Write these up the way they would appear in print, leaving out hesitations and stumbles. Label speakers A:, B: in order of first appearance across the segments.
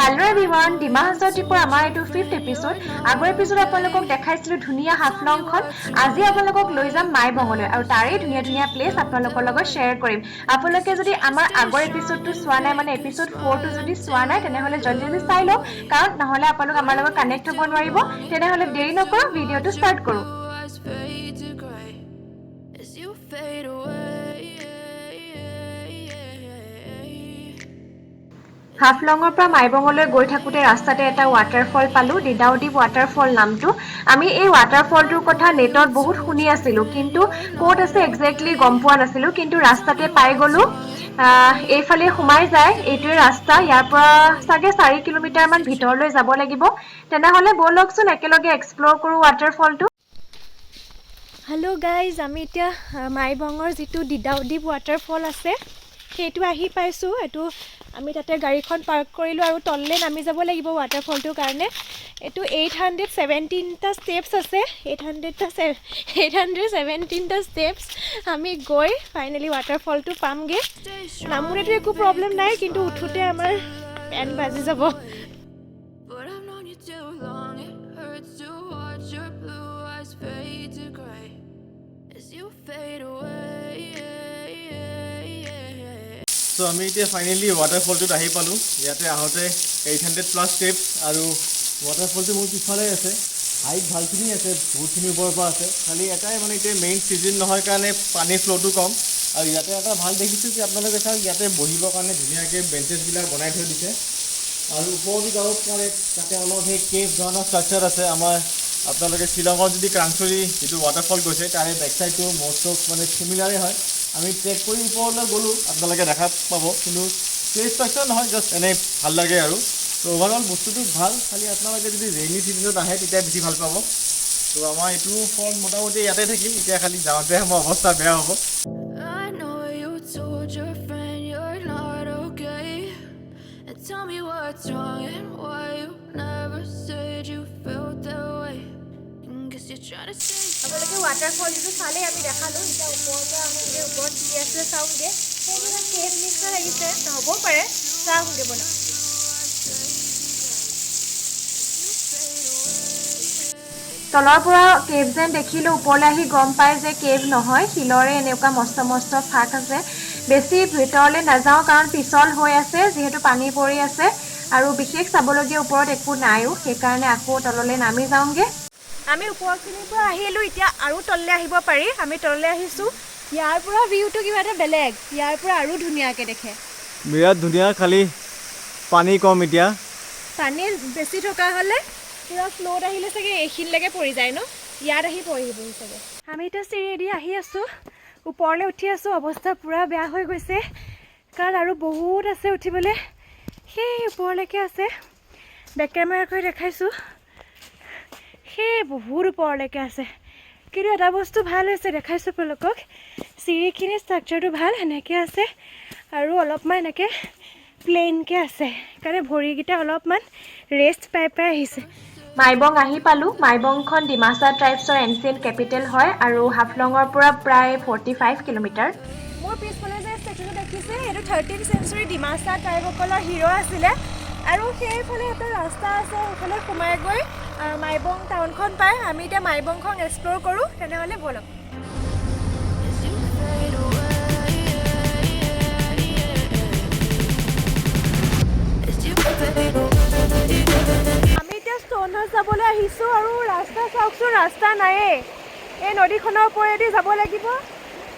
A: Hello' everyone, Dima Hasao ট্ৰিপৰ আমাৰ এইটো fifth episode. আগৰ এপিছ'ড আপোনালোকক দেখাইছিলোঁ ধুনীয়া হাফলংখন। আজি আপোনালোকক লৈ যাম মাইবঙলৈ আৰু তাৰেই ধুনীয়া ধুনীয়া প্লেচ আপোনালোকৰ লগত শ্বেয়াৰ কৰিম। আপোনালোকে যদি আমাৰ আগৰ এপিছ'ডটো চোৱা নাই, মানে এপিছ'ড 4টো যদি চোৱা নাই, তেনেহ'লে জলদি জলদি চাই লওক, কাৰণ নহ'লে আপোনালোক আমাৰ লগত কানেক্ট হ'ব নোৱাৰিব। তেনেহ'লে দেৰি নকৰোঁ, ভিডিঅ'টো ষ্টাৰ্ট কৰোঁ।
B: Eyes fade to gray as you fade away.
A: হাফলঙৰ পৰা মাইবঙলৈ গৈ থাকোঁতে ৰাস্তাতে এটা ৱাটাৰফল পালোঁ, দিদাউদ্বীপ ৱাটাৰফল নামটো। আমি এই ৱাটাৰফলটোৰ কথা নেটত বহুত শুনি আছিলোঁ, কিন্তু ক'ত আছে একজেক্টলি গম পোৱা নাছিলোঁ। কিন্তু ৰাস্তাতে পাই গ'লোঁ। এইফালে সোমাই যায়, এইটোৱে ৰাস্তা। ইয়াৰ পৰা চাগে 4 কিলোমিটাৰমান ভিতৰলৈ যাব লাগিব। তেনেহ'লে ব'লকচোন, একেলগে এক্সপ্ল'ৰ কৰোঁ ৱাটাৰফলটো।
C: হেল্ল' গাইজ, আমি এতিয়া মাইবঙৰ যিটো দিদাউদ্বীপ ৱাটাৰফল আছে, সেইটো আহি পাইছোঁ। এইটো আমি তাতে গাড়ীখন পাৰ্ক কৰিলোঁ আৰু তললৈ নামি যাব লাগিব ৱাটাৰফলটোৰ কাৰণে। এইটো 817টা ষ্টেপছ আছে। 817টা ষ্টেপছ আমি গৈ ফাইনেলি ৱাটাৰফলটো পামগৈ। নামোতেতো একো প্ৰব্লেম নাই, কিন্তু উঠোঁতে আমাৰ পেন বাজি যাব।
B: But I've known you too long, it hurts to watch your blue eyes fade to gray as you fade away.
D: চ' আমি এতিয়া ফাইনেলি ৱাটাৰফলটোত আহি পালোঁ। ইয়াতে আহোঁতে 800+ ষ্টেপছ আৰু ৱাটাৰফলটো মোৰ পিছফালে আছে। হাইট ভালখিনি আছে, বহুতখিনি ওপৰৰ পৰা আছে। খালি এটাই, মানে এতিয়া মেইন ছিজন নহয় কাৰণে পানীৰ ফ্ল'টো কম। আৰু ইয়াতে এটা ভাল দেখিছোঁ কি, আপোনালোকে চাওক, ইয়াতে বহিবৰ কাৰণে ধুনীয়াকৈ বেঞ্চেছবিলাক বনাই থৈ দিছে আৰু ওপৰতো যাব পাৰে। তাতে অলপ সেই কেভ ধৰণৰ ষ্ট্ৰাকচাৰ আছে। আমাৰ আপোনালোকে শ্বিলঙত যদি ক্ৰাংচুৰী যিটো ৱাটাৰফল গৈছে, তাৰে বেক চাইডটো মষ্ট অফ মানে চিমিলাৰে হয়। আমি ট্ৰেক কৰি ওপৰলৈ গ'লোঁ, আপোনালোকে দেখা পাব। কিন্তু কেভ ষ্ট্ৰাকচাৰ নহয়, জাষ্ট এনেই ভাল লাগে। আৰু ত' অভাৰঅল বস্তুটো ভাল, খালি আপোনালোকে যদি ৰেইনি ছিজনত আহে, তেতিয়া বেছি ভাল পাব। ত' আমাৰ এইটো ফল মোটামুটি ইয়াতে থাকিল। এতিয়া খালি যাওঁতে আমাৰ অৱস্থা বেয়া হ'ব।
B: I know you told your friend you're not okay. And tell me what's wrong and why you never said you felt that way. And guess you're trying to stay
C: আপোনালোকে ৱাটাৰফলটো চালেই, আমি দেখালোঁ। এতিয়া ওপৰৰ পৰা আহোঁগৈ, ওপৰত কি আছে চাওঁগৈ। সেইটো এটা কেভ নিচিনা লাগিছে, নহ'বও পাৰে, চাওঁগৈ ব'লক।
A: তলৰ পৰা কেভ যেন দেখিলোঁ, ওপৰলৈ আহি গম পাই যে কেভ নহয়, শিলৰে এনেকুৱা মস্ত মস্ত ফাঁক আছে। বেছি ভিতৰলৈ নাযাওঁ, কাৰণ পিছল হৈ আছে, যিহেতু পানী পৰি আছে আৰু বিশেষ চাবলগীয়া ওপৰত একো নাইও। সেইকাৰণে আকৌ তললৈ নামি যাওঁগৈ।
C: আমি ওপৰখিনিৰ পৰা আহিলোঁ, এতিয়া আৰু তললৈ আহিব পাৰি। আমি তললৈ আহিছোঁ। ইয়াৰ পৰা ভিউটো কিবা এটা বেলেগ, ইয়াৰ পৰা আৰু ধুনীয়াকৈ দেখে।
D: বিৰাট ধুনীয়া, খালি পানী কম এতিয়া।
C: পানী বেছি থকা হ'লে পূৰা ফ্ল'ত আহিলে চাগে এইখিনিলৈকে পৰি যায় ন, ইয়াত আহি পৰিবহি চাগে। আমি এতিয়া চিৰিয়েদি আহি আছোঁ, ওপৰলৈ উঠি আছোঁ। অৱস্থা পূৰা বেয়া হৈ গৈছে, কাৰণ আৰু বহুত আছে উঠিবলৈ। সেই ওপৰলৈকে আছে। বেক কেমেৰা কৰি দেখাইছোঁ, সেই বহুত ওপৰলৈকে আছে। কিন্তু এটা বস্তু ভাল হৈছে, দেখাইছোঁ আপোনালোকক, চিৰিখিনি ষ্ট্ৰাকচাৰটো ভাল সেনেকৈ আছে আৰু অলপমান এনেকৈ প্লেইনকৈ আছে, সেইকাৰণে ভৰিকেইটা অলপমান ৰেষ্ট পাই পাই আহিছে।
A: মাইবং আহি পালোঁ। মাইবংখন ডিমাচা ট্ৰাইবছৰ এনচিয়েণ্ট কেপিটেল হয় আৰু হাফলঙৰ পৰা প্ৰায় 45 কিলোমিটাৰ।
C: মোৰ পিছফালে যে ষ্টেচুটো দেখিছে, সেইটো 13 চেঞ্চুৰী ডিমাচা ট্ৰাইবসকলৰ হিৰ' আছিলে। আৰু সেইফালে এটা ৰাস্তা আছে, সেইফালে সোমাই গৈ মাইবং টাউনখন পায়। আমি এতিয়া মাইবংখন এক্সপ্ল'ৰ কৰোঁ, তেনেহ'লে ব'লক।
B: As you fade away. As you fade away.
C: আমি এতিয়া ষ্ট'ন হাউচ যাবলৈ আহিছোঁ আৰু ৰাস্তা চাওকচোন, ৰাস্তা নায়েই। এই নদীখনৰ ওপৰেদি যাব লাগিব,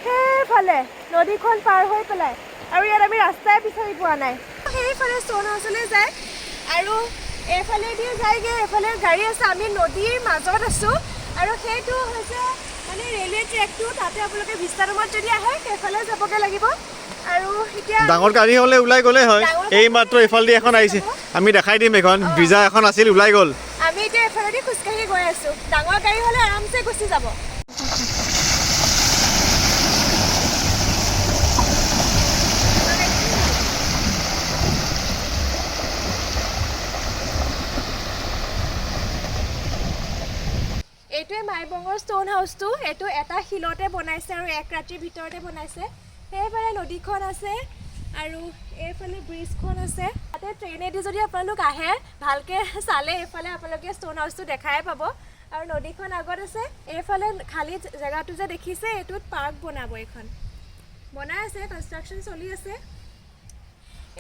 C: সেইফালে নদীখন পাৰ হৈ পেলাই। আৰু ইয়াত আমি ৰাস্তাই বিচাৰি পোৱা নাই। সেইফালে ষ্ট'ন হাউচলৈ যায় আৰু এইফালেদি যায়গৈ। এইফালে গাড়ী আছে। আমি নদীৰ মাজত আছোঁ আৰু সেইটো হৈছে মানে ৰেলৱে ট্ৰেকটো। তাতে আপোনালোকে ভিষ্টাডোমত যদি আহে, সেইফালে যাবগৈ লাগিব। আৰু এতিয়া
D: ডাঙৰ গাড়ী হ'লে ওলাই গ'লেই হয়।
C: ডাঙৰ
D: এই মাত্ৰ এইফালেদি এখন আহিছে, আমি দেখাই দিম। এইখন ব্ৰিজা এখন আছিল, ওলাই গ'ল।
C: আমি এতিয়া এফালেদি খোজকাঢ়ি গৈ আছোঁ। ডাঙৰ গাড়ী হ'লে আৰামছে গুচি যাব। এইটোৱে মাইবঙৰ ষ্ট'ন হাউচটো। এইটো এটা শিলতে বনাইছে আৰু এক ৰাতিৰ ভিতৰতে বনাইছে। সেইফালে নদীখন আছে আৰু এইফালে ব্ৰিজখন আছে। তাতে ট্ৰেইনেদি যদি আপোনালোক আহে, ভালকৈ চালে এইফালে আপোনালোকে ষ্ট'ন হাউচটো দেখাই পাব। আৰু নদীখন আগত আছে। এইফালে খালী জেগাটো যে দেখিছে, এইটোত পাৰ্ক বনাব। এইখন বনাই আছে, কনষ্ট্ৰাকশ্যন চলি আছে।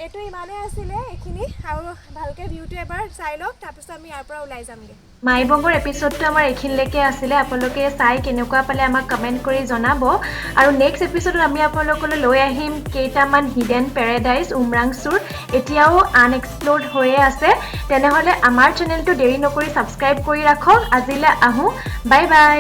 C: এইটো ইমানেই আছিলে এইখিনি। আৰু ভালকৈ ভিউটো এবাৰ চাই লওক, তাৰপিছত আমি ইয়াৰ পৰা ওলাই যামগৈ।
A: মাইবঙৰ এপিছ'ডটো আমাৰ এইখিনিলৈকে আছিলে। আপোনালোকে চাই কেনেকুৱা পালে আমাক কমেণ্ট কৰি জনাব। আৰু নেক্সট এপিছ'ডত আমি আপোনালোকলৈ লৈ আহিম কেইটামান হিডেন পেৰাডাইজ উমৰাংচুৰ, এতিয়াও আনএক্সপ্ল'ৰ্ড হৈয়ে আছে। তেনেহ'লে আমাৰ চেনেলটো দেৰি নকৰি ছাবস্ক্ৰাইব কৰি ৰাখক। আজিলৈ আহোঁ, বাই বাই।